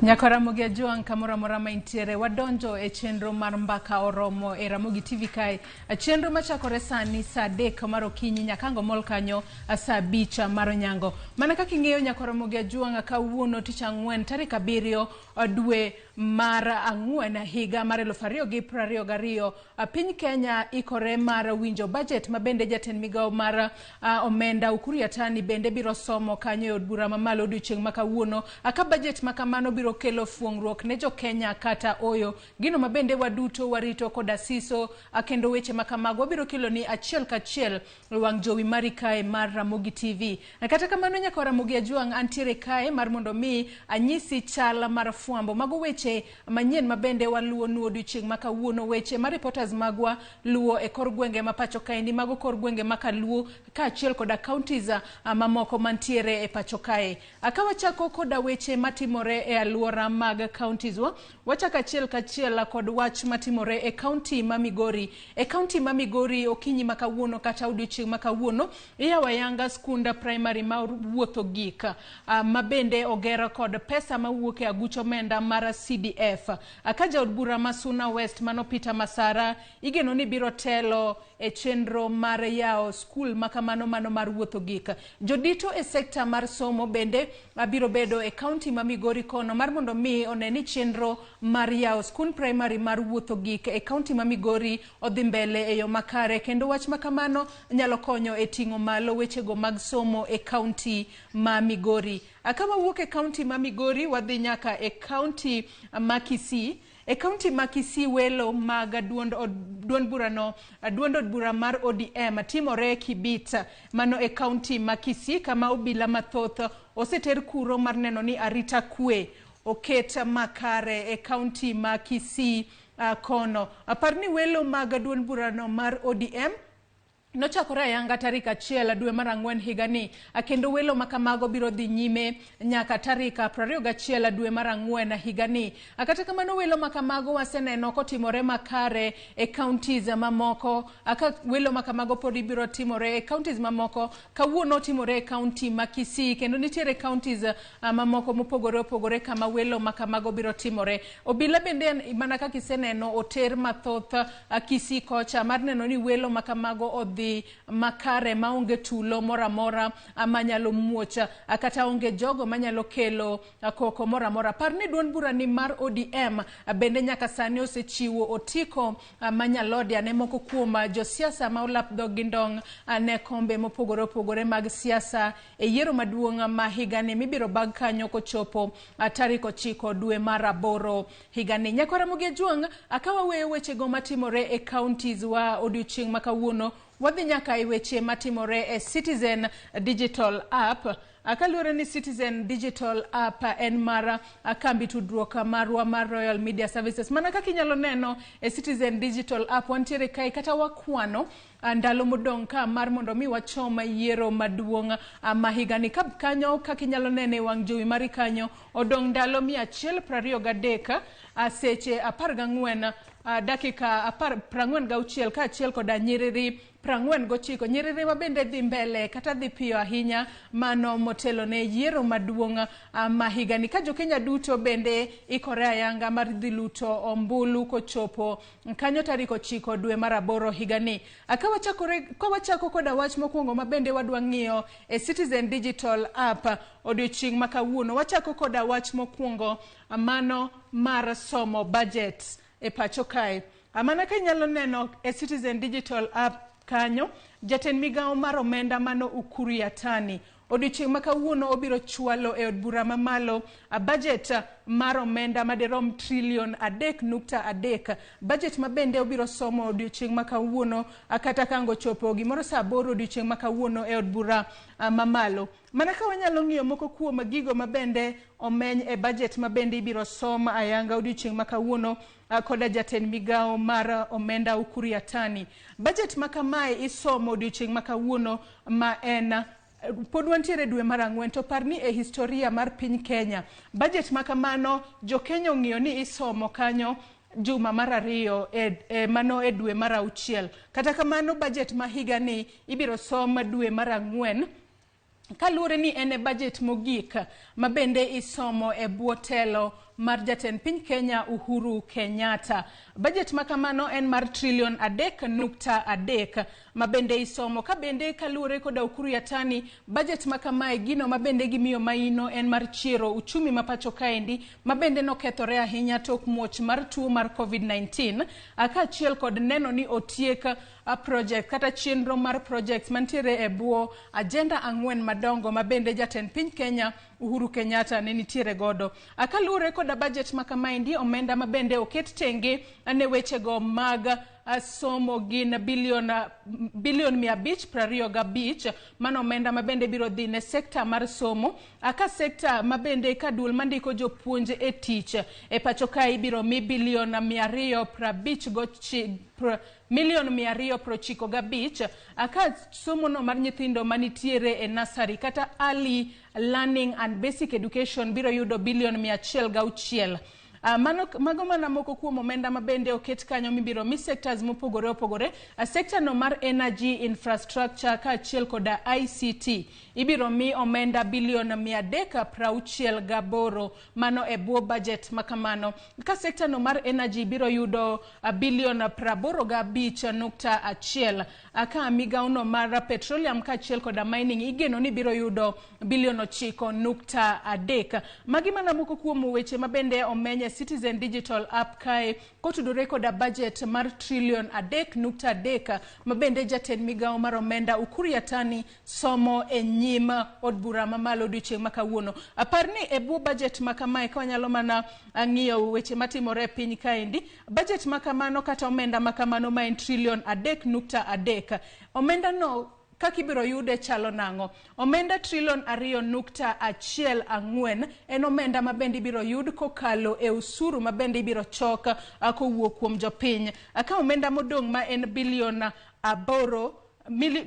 Nyaka Ramogi Ajwang' kamoro amora ma intiere, wadonjo e chenro mar Mbaka Oromo e Ramogi TV kae. Chenro machakore sani saa 3 mar okinyi nyaka ango mol kanyo saa 5 mar onyango. Mana kaka ing'eyo nyaka Ramogi Ajwang' kawuono tich ang'wen tarik 7 dwe mar 4 higa mar 2022 piny Kenya ikore mar winjo budget ma bende jatend migawo mar omenda Ukur Yatani bende biro somo kanyo e od bura mamalo odiochieng' ma kawuono. Ka budget ma kamano biro kelo fuong'ruok ne jo Kenya kata oyo, gino ma bende waduto warito koda siso, kendo weche ma kamago wabiro kelo ni achiel kachiel e wang' jowi mari kae mar Ramogi TV. Kata kamano nyaka Ramogi Ajwang' antiere kae mar mondo mi anyisi chal mar fwambo. Mago weche manyien ma bende waluwo nu odiochieng' ma kawuono, weche ma reporters magwa luwo e kor gwenge ma pacho kaendi, mago kor gwenge ma Kaluo kaachiel koda counties mamoko mantiere e pacho kae. Ka wachako koda weche matimore e alwora mag counties wa, wachako achiel kachiel kod wach matimore e county ma Migori. E county ma Migori okinyi ma kawuono kata odiochieng' ma kawuono, iyawo ayanga skund primary ma wuotho gik ma bende oger kod pesa mawuok e aguch omenda mar CDF. Ka jaod bura ma Suna West mano Peter Masara igeno ni biro telo e chenro mar yawo skul ma kamano mano mar wuotho gik. Jodito e sekta mar somo bende biro bedo e county ma Migori kono mar mondo mi one ni chenro mar yawo skund primary mar wuotho gik e county ma Migori odhi mbele e yo makare, kendo wach ma kamano nyalo konyo e ting'o malo wechego mag somo e county ma Migori. Ka wawuok e county ma Migori wadhi nyaka e county ma Kisii. E county ma Kisii welo mag duond burano, duond od bura mar ODM timore Kibit, mano e county ma Kisii kama obila mathoth oseter kuro mar neno ni arita kwe oket makare e county ma Kisii kono. Apar ni welo mag duond burano mar ODM nochakore ayanga tarik 1 dwe mar 4 higani, kendo welo ma kamago biro dhi nyime nyaka tarik 21 dwe mar 4 higani. Kata kamano welo ma kamago waseneno kotimore makare e counties mamoko. Ka welo ma kamago pod ibiro timore e counties mamoko, kawuono otimore e county ma Kisii, kendo nitiere counties mamoko mopogore opogore kama welo ma kamago biro timore. Obila bende mana kaka iseneno oter mathoth Kisii kocha mar neno ni welo ma kamago odhi makare maonge tulo moro amora manyalo muoch kata onge jogo manyalo kelo koko moro amora. Par ni duond bura ni mar ODM bende nyaka sani osechiwo otiko manyalodia ne moko kuom josiasa ma olap dhog gi ndong' ne kombe mopogore opogore mag siasa e yiero maduong' ma higani mibiro bag kanyo kochopo tarik 9 dwe mar 8 higani. Nyaka Ramogi Ajwang', ka waweyo wechego matimore e counties wa odiochieng' ma kawuono, wadhi nyaka e weche matimore e Citizen Digital App. Kaluwore ni Citizen Digital App en mar kambi tudruok marwa mar Royal Media Services. Mana kaka inyalo neno e Citizen Digital App wantiere kae kata wakwano ndalo modong' ka mar mondo mi wachom yiero maduong' ma higani. Ka kanyo kaka inyalo neno e wang' jowi mari kanyo odong' ndalo 123 seche 14 dakika 46 kaachiel koda nyiriri 49. Nyiriri ma bende dhi mbele kata dhi piyo ahinya mano motelo ne yiero maduong' ma higani. Ka jo Kenya duto bende ikore ayanga mar dhi luto ombulu kochopo kanyo tarik 9 dwe mar 8 higani. Ka wachako koda wach mokwongo ma bende wadwa ng'iyo e Citizen Digital App odiochieng' ma kawuono, wachako koda wach mokwongo mano mar somo budget e pacho kae. Mana ka inyalo neno e Citizen Digital App kanyo, jatend migawo mar omenda mano Ukur Yatani odiochieng' ma kawuono obiro chwalo e od bura mamalo budget mar omenda madirom trilion 3.3. Budget ma bende obiro somo odiochieng' ma kawuono kata ka ang' ochopo gimoro saa 8 odiochieng' ma kawuono e od bura mamalo. Mana ka wanyalo ng'iyo moko kuom gigo ma bende omeny e budget ma bende ibiro som ayanga odiochieng' ma kawuono koda jatend migawo mar omenda Ukur Yatani. Budget ma kamae isomo odiochieng' ma kawuono ma en pod wantiere dwe mar 4, to par ni e historia mar piny Kenya budget ma kamano jo Kenya ong'iyo ni isomo kanyo juma mar 2 mano e dwe mar 6. Kata kamano budget ma higani ibiro som dwe mar 4 Kaluwore ni en e budget mogik ma bende isomo e bwo telo mar jatend piny Kenya Uhuru Kenyatta. Budget ma kamano en mar trilion 3.3 ma bende isomo. Ka bende kaluwore koda Ukur Yatani, budget ma kamae gino ma bende gimiyo maino en mar chiero uchumi ma pacho kaendi ma bende nokethore ahinya tok muoch mar tuo mar COVID-19, kaachiel kod neno ni otiek project kata chenro mar projects mantiere e bwo agenda 4 madongo ma bende jatend piny Kenya Uhuru Kenyatta ne nitiere godo. Kaluwore koda budget ma kamaendi, omenda ma bende oket tenge ne wechego mag somo gin bilion 525. Mano omenda ma bende biro dhi ne sekta mar somo. Ka sekta ma bende ka duol mandiko jopuonj e tich e pacho kae ibiro mi bilion 250 milion 295. Ka somo no mar nyithindo manitiere e nursery kata early learning and basic education biro yudo bilion 106. Mago mana moko kuom omenda ma bende oket kanyo mibiro mi sectors mopogore opogore. Sector no mar energy infrastructure kaachiel koda ICT ibiro mi omenda bilion 368, mano e bwo budget ma kamano. Ka sector no mar energy biro yudo bilion 85.1. Ka migawo no mar petroleum kaachiel koda mining igeno ni biro yudo bilion 9.3. Magi mana moko kuom weche ma bende omenye Citizen Digital App kae kotudore koda budget mar trilion 3.3 ma bende jatend migawo mar omenda Ukur Yatani somo e nyim od bura mamalo odiochieng' ma kawuono. Apar ni e bwo budget ma kamae ka wanyalo mana ng'iyo weche matimore e piny kaendi, budget ma kamano kata omenda ma kamano ma en trilion 3.3, omenda no kaka ibiro yude chalo nang'o? Omenda trilion 2.14 en omenda ma bende ibiro yud kokalo e usuru ma bende ibiro chok kowuok kuom jopiny. Ka omenda modong' ma en bilion 8,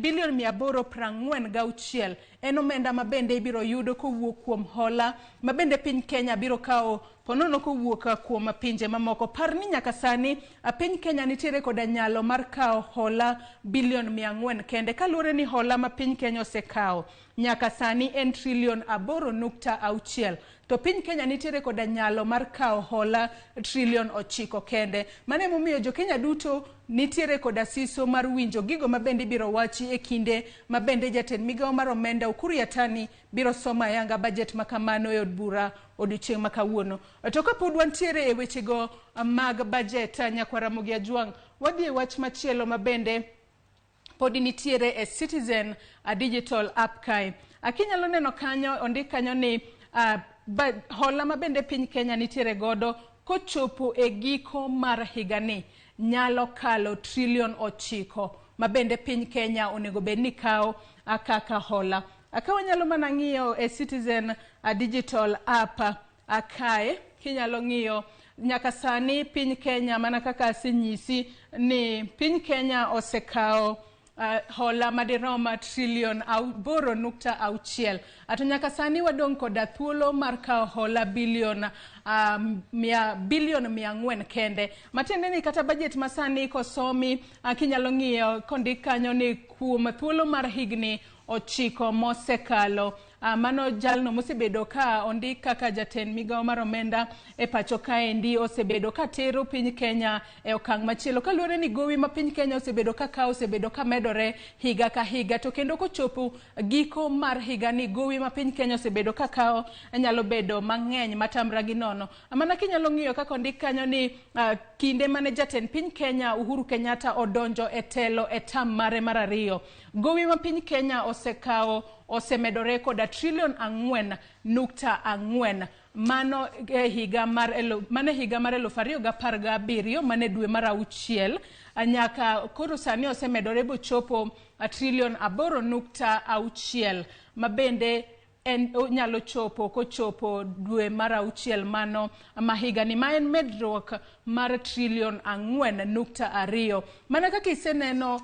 bilion 846 en omenda ma bende ibiro yudo kowuok kuom hola ma bende piny Kenya biro kawo ponono kowuok kuom pinje mamoko. Par ni nyaka sani piny Kenya nitiere koda nyalo mar kawo hola bilion 400 kende, kaluwore ni hola ma piny Kenya osekawo nyaka sani en trilion 8.6, to piny Kenya nitiere koda nyalo mar kawo hola trilion 9 kende. Mano emomiyo jo Kenya duto nitiere koda siso mar winjo gigo ma bende ibiro wachi e kinde ma bende jatend migawo mar omenda Ukur Yatani biro somo ayanga budget ma kamano e od bura odiochieng' ma kawuono. To kapod wantiere e wechego mag budget, nyakwar Ramogi Ajwang', wadhi e wach machielo ma bende podi nitiere e Citizen Digital App kae. Kinyalo neno kanyo, ondik kanyo ni hola ma bende piny Kenya nitiere godo kochopo e giko mar higani nyalo kalo trilion 9 ma bende piny Kenya onego bed ni kawo kaka hola. Ka wanyalo mana ng'iyo e Citizen Digital App kae, kinyalo ng'iyo nyaka sani piny Kenya, mana kaka asenyisi ni piny Kenya osekawo hola madirom trilion 8.6. To nyaka sani wadong' koda thuolo mar kawo hola bilion 400 kende. Matiende ni kata budget masani kosomi, kinyalo ng'iyo kondik kanyo ni kuom thuolo mar higni 9 mosekalo, mano jalno mosebedo ka ondik kaka jatend migawo mar omenda e pacho kaendi osebedo ka tero piny Kenya e okang' machielo, kaluwore ni gowi ma piny Kenya osebedo ka kawo osebedo ka medore higa ka higa, to kendo kochopo giko mar higani gowi ma piny Kenya osebedo ka kawo nyalo bedo mang'eny matamra gi nono. Mana kinyalo ng'iyo kaka ondik kanyo ni kinde mane jatend piny Kenya Uhuru Kenyatta odonjo e telo e tam mare mar 2, gowi ma piny Kenya osekawo osemedore koda trilion 4.4, mano e higa mar 2017, mane dwe mar 6 nyaka koro sani osemedore bochopo trilion 8.6 ma bende en onyalo chopo kochopo dwe mar auchiel mano ma higani, ma en medruok mar trilion 4.2. Mana kaka iseneno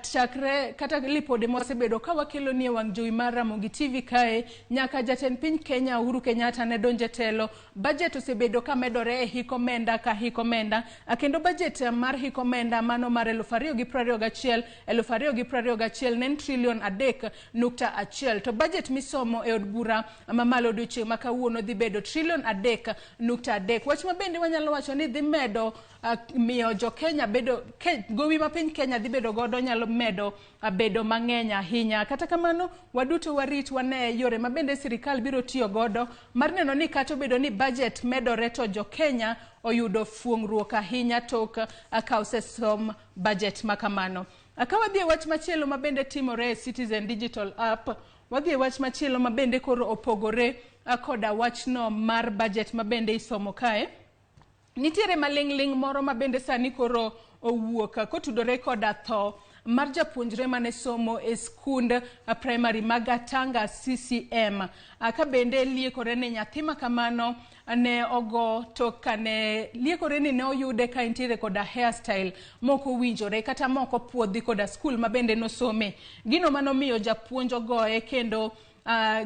chakre kata lipode mosebedo ka wakelo nie wang' jowi mar Ramogi TV kae, nyaka jatend piny Kenya Uhuru Kenyatta ne donje telo, budget osebedo ka medore e hik omenda ka hik omenda, kendo budget mar hik omenda mano mar 2021 2021 ne en trilion 3.1, to budget misomo e od bura mamalo odiochieng' ma kawuono dhi bedo trilion 3.3. Wach ma bende wanyalo wacho ni dhi medo miyo jo Kenya bedo gowi ma piny Kenya dhi bedo godo nyalo medo bedo mang'eny ahinya. Kata kamano waduto warit wane yore ma bende sirikal biro tiyo godo mar neno ni kata obedo ni budget medore to jo Kenya oyudo fuong'ruok ahinya tok ka osesom budget ma kamano. Ka wadhi e wach machielo ma bende timore e Citizen Digital App, wadhi e wach machielo ma bende koro opogore koda wachno mar budget ma bende isomo kae. Nitiere maling'ling' moro ma bende sani koro owuok kotudore koda tho mar japuonjre mane somo e skund primary ma Gatanga CCM. Ka bende liekore ni nyathi ma kamano ne ogo tok kane liekore ni ne oyude ka entiere koda hairstyle mok owinjore kata mok opuodhi koda skul ma bende nosome. Gino manomiyo japuonj ogoye kendo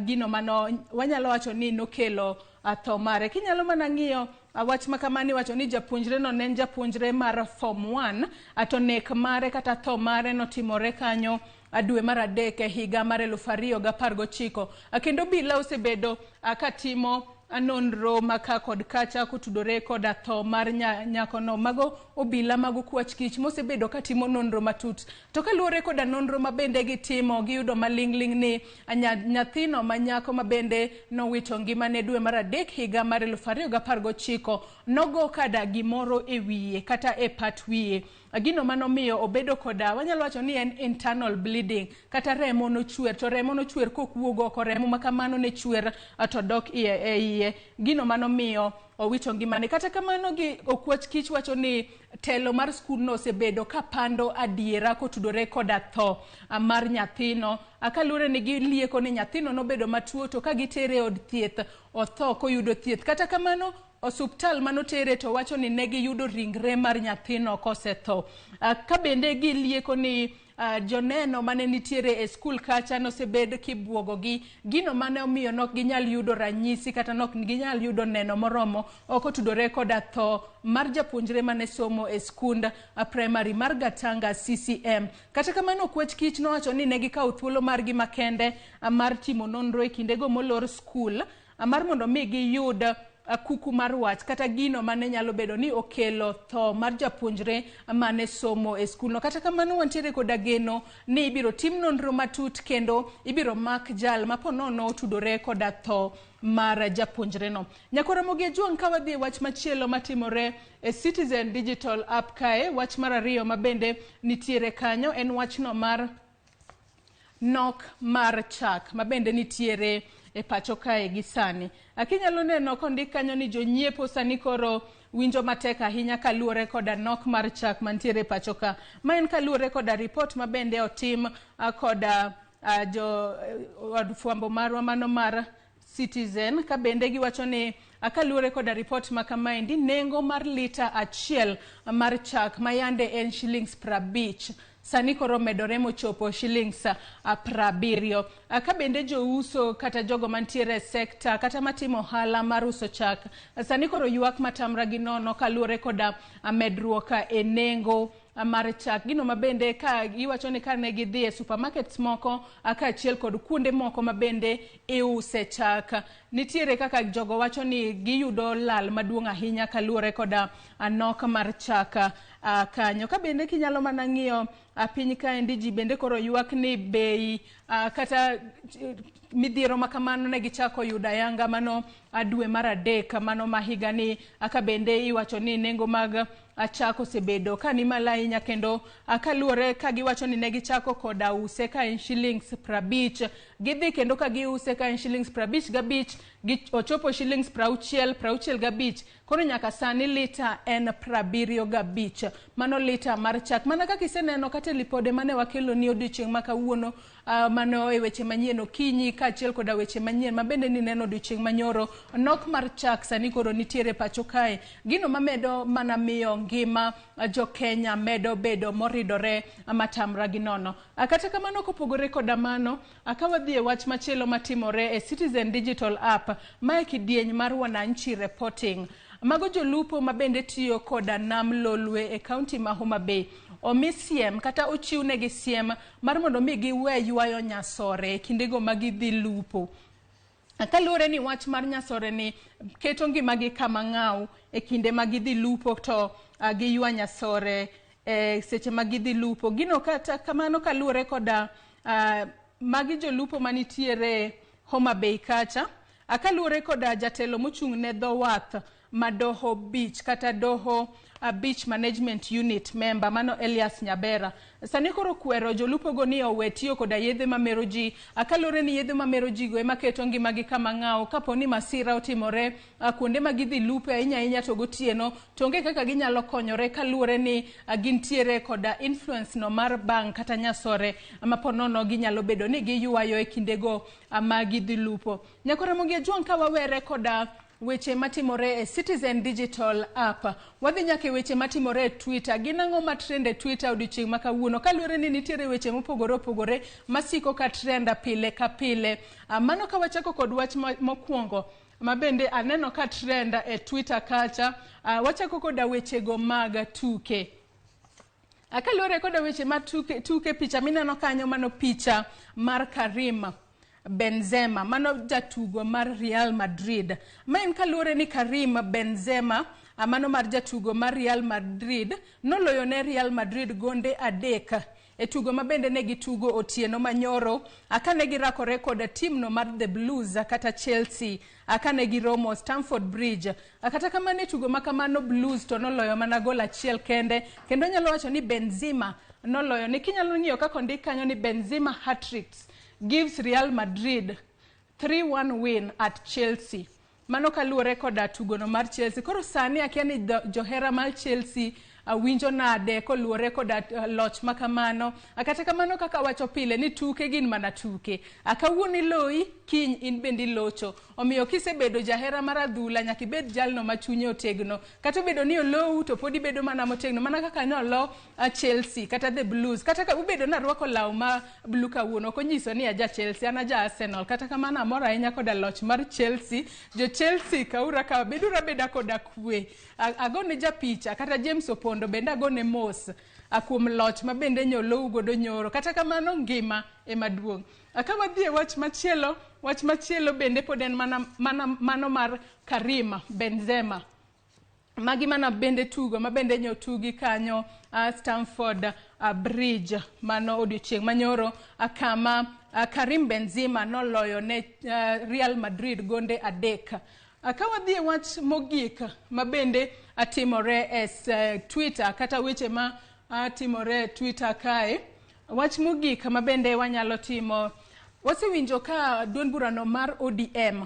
gino mano wanyalo wacho ni nokelo tho mare. Kinyalo mana ng'iyo wach ma kamano, iwacho ni japuonjre no ne en japuonjre mar form 1, to nek mare kata tho mare notimore kanyo dwe mar adek e higa mar 2019. Kendo obila osebedo katimo nonro maka kod kacha kotudore koda tho mar nyakono. Mago obila mag okwach kich mosebedo katimo nonro matut. To kaluwore koda nonro ma bende gitimo, giyudo maling'ling' ni nyathino ma nyako ma bende nowito ngimane dwe mar adek higa mar 2019 nogo kada gimoro e wiye kata e pat wiye. Gino manomiyo obedo koda, wanyalo wacho ni en internal bleeding, kata remo nochwer, to remo nochwer kok wuog oko, remo ma kamano ne chwer to dok iye e iye. Gino manomiyo owito ngimane. Kata kamano gi okwach kich wacho ni telo mar skundno osebedo ka pando adiera kotudore koda tho mar nyathino. Kaluwore ni gilieko ni nyathino nobedo matuo to ka gitere e od thieth otho koyudo thieth. Kata kamano osuptal manotere to wacho ni ne giyudo ringre mar nyathino kosetho. Ka bende gilieko ni joneno mane nitiere e skul kacha nosebed kibuogogi, gino mane omiyo nok ginyal yudo ranyisi kata nok ginyal yudo neno moromo ok otudore koda tho mar japuonjre mane somo e skund primary mar Gatanga CCM. Kata kamano okwach kich nowacho ni ne gikawo thuolo margi makende mar timo nonro e kindego molor skul mar mondo mi giyud kuku mar wach kata gino mane nyalo bedo ni okelo tho mar japuonjre mane somo e skulno. Kata kamano wantiere koda geno ni ibiro tim nonro matut kendo ibiro mak jal ma ponono otudore koda tho mar japuonjre no. Nyakwa Ramogi Ajwang', ka wadhi e wach machielo matimore e Citizen Digital App kae, wach mar ariyo ma bende nitiere kanyo en wachno mar nok mar chak ma bende nitiere e pacho kae gi sani. Akinyalo neno kondik kanyo ni jonyiepo sani koro winjo matek ahinya kaluwore koda nok mar chak mantiere e pacho ka. Ma en kaluwore koda ripot ma bende otim koda jo od fwambo marwa mano mar Citizen, ka bende giwacho ni kaluwore koda ripot ma kamaendi, nengo mar lita achiel mar chak ma yande en shillings 50 sani koro medore mochopo shillings 70. Ka bende jouso kata jogo mantiere e sekta kata matimo ohala mar uso chak sani koro ywak matamra gi nono kaluwore koda medruok e nengo mar chak. Gino ma bende ka giwacho ni kane gidhi e supermarkets moko kaachiel kod kuonde moko ma bende iuse chak, nitiere kaka jogo wacho ni giyudo lal maduong' ahinya kaluwore koda nok mar chak kanyo. Ka bende kinyalo mana ng'iyo piny kaendi, ji bende koro ywak ni bei kata midhiero ma kamano ne gichako yudo ayanga mano dwe mar adek mano ma higani. Ka bende iwacho ni nengo mag chak osebedo ka ni malo ahinya, kendo kaluwore ka giwacho ni ne gichako koda use ka en shillings 50, Gidhi kendo ka giuse ka en shillings 55, ochopo shillings 60, 65. Koro nyaka sani lita en 75. Mano lita mar chak. Mana kaka iseneno kata e lipode mane wakelo ni odiochieng' ma kawuono, mano e weche manyien okinyi kaachiel koda weche manyien ma bende nineno odiochieng' manyoro, nok mar chak sani koro nitiere pacho kae. Gino mamedo mana miyo ngima jo Kenya medo bedo moridore matamra gi nono. Kata kamano kopogore koda mano, ka wadhi e wach machielo matimore e Citizen Digital App, mae kidieny mar Wananchi Reporting. Mago jolupo ma bende tiyo koda nam Lolwe e kaunti ma Homa Bay. Omi siem kata ochiwnegi siem mar mondo mi giwe ywayo nyasore e kindego ma gidhi lupo. Kaluwore ni wach mar nyasore ni keto ngimagi kama ng'aw e kinde ma gidhi lupo to giywa nyasore e seche ma gidhi lupo. Gino kata kamano kaluwore koda magi jolupo manitiere Homa Bay kacha, kaluwore koda jatelo mochung' ne dho wath ma Doho Beach kata Doho Beach Management Unit member mano Elias Nyabera. Sani koro kwero jolupo go ni owe tiyo koda yedhe mamero ji, kaluwore ni yedhe mamero ji go ema keto ngimagi kama ng'aw. Kapo ni masira otimore kuonde ma gidhi lupe ahinya ahinya to gotieno, to onge kaka ginyalo konyore kaluwore ni gintiere koda influence no mar bang' kata nyasore ma po nono ginyalo bedo ni giywayo e kindego ma gidhi lupo. Nyakora Ramogi Ajwang', ka wawere koda weche matimore e Citizen Digital App, wadhi nyaka e weche matimore e Twitter. Gin ang'o ma trend e Twitter odiochieng' ma kawuono? Kaluwore ni nitiere weche mopogore opogore masiko ka trend pile ka pile. Mano ka wachako kod wach mokwongo ma bende aneno ka trend e Twitter kacha, wachako koda wechego mag tuke. Kaluwore koda weche mag tuke, picha mineno kanyo mano picha mar Karim Benzema, mano jatugo mar Real Madrid. Ma en kaluwore ni Karim Benzema, mano mar jatugo mar Real Madrid, noloyo ne Real Madrid gonde 3 e tugo ma bende ne gitugo otieno manyoro, kane girakore koda timno mar The Blues kata Chelsea, kane giromo Stamford Bridge. Kata kamano e tugo ma kamano Blues to noloyo mana gol 1 kende, kendo nyalo wacho ni Benzema noloyo. Ni kinyalo ng'iyo kaka ondik kanyo ni Benzema hat-tricks gives Real Madrid 3-1 win at Chelsea. Mano kaluwore koda tugono mar Chelsea. Koro sani akia ni johera mar Chelsea winjo nade koluwore koda loch makamano. Kata kamano kaka wacho pile ni tuke gin mana tuke. Kawuono iloyi, kiny in bende ilocho. Omiyo kisebedo jahera mar adhula nyaka ibed jalno ma chunye otegno. Kata obedo ni olou to pod ibedo mana motegno. Mana kaka ne olo Chelsea kata The Blues. Kata ka ubedo ni arwako law ma blue kawuono, ok onyiso ni aja Chelsea, an aja Arsenal. Kata kamano amor ahinya koda loch mar Chelsea. Jo Chelsea kaura ka beduru abeda koda kwe. Agone japicha kata James Opondo bende agone mos kuom loch ma bende nyolou godo nyoro. Kata kamano ngima ema duong'. Ka wadhi e wach machielo, wach machielo bende pod en mana mano mar Karim Benzema. Magi mana bende tugo ma bende nyotugi kanyo Stamford Bridge mano odiochieng' manyoro, kama Karim Benzema noloyo ne Real Madrid gonde 3. Ka wadhi e wach mogik ma bende atimore e Twitter kata weche ma timore e Twitter kae, wach mogik ma bende wanyalo timo, wasewinjo ka duond burano mar ODM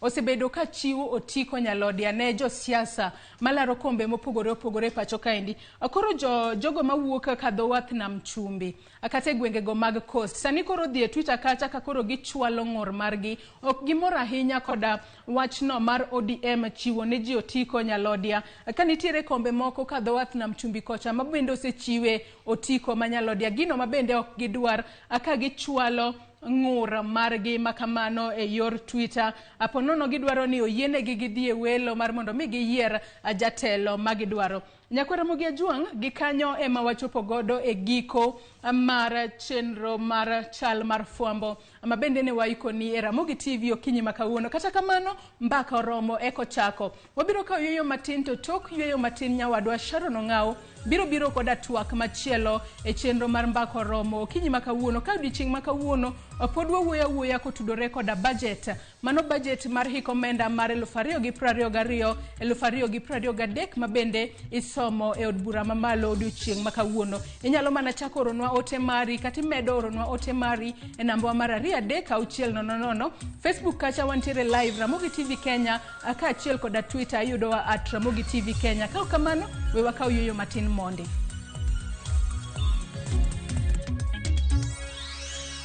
osebedo ka chiwo otiko nyalodia ne josiasa malaro kombe mopogore opogore pacho kaendi. Koro jogo mawuok ka dho wath nam chumbi kata e gwengego mag Coast sani koro dhi e Twitter kacha ka koro gichwalo ng'ur margi. Ok gimor ahinya koda wachno mar ODM chiwo ne ji otiko nyalodia ka nitiere kombe moko ka dho wath nam chumbi kocha ma bende osechiwe otiko ma nyalodia, gino ma bende ok gidwar ka gichwalo ng'ur margi makamano e yor Twitter. Aponono gidwaro ni oyienegi gidhi e welo mar mondo mi giyier jatelo ma gidwaro. Nyakwar Ramogi Ajwang', gikanyo ema wachopo godo e giko mar chenro mar chal mar fwambo ma bende ne waikoni e Ramogi TV okinyi ma kawuono. Kata kamano mbaka oromo eko chako. Wabiro kawo yueyo matin, to tok yueyo matin nyawadwa Sharon Ong'aw biro koda twak machielo e chenro mar mbaka oromo okinyi ma kawuono. Ka odiochieng' ma kawuono Pod wawuoyo awuoya kotudore koda budget. Mano budget mar hik omenda mar 2022 2023 ma bende isomo e od bura mamalo odiochieng' ma kawuono. Inyalo mana chako oronwa ote mari kata imedo oronwa ote mari e namba mar 23600. Facebook kacha wantiere live Ramogi TV Kenya kaachiel koda Twitter iyudowa at Ramogi TV Kenya. Ka ok kamano, we wakaw yueyo matin mondi.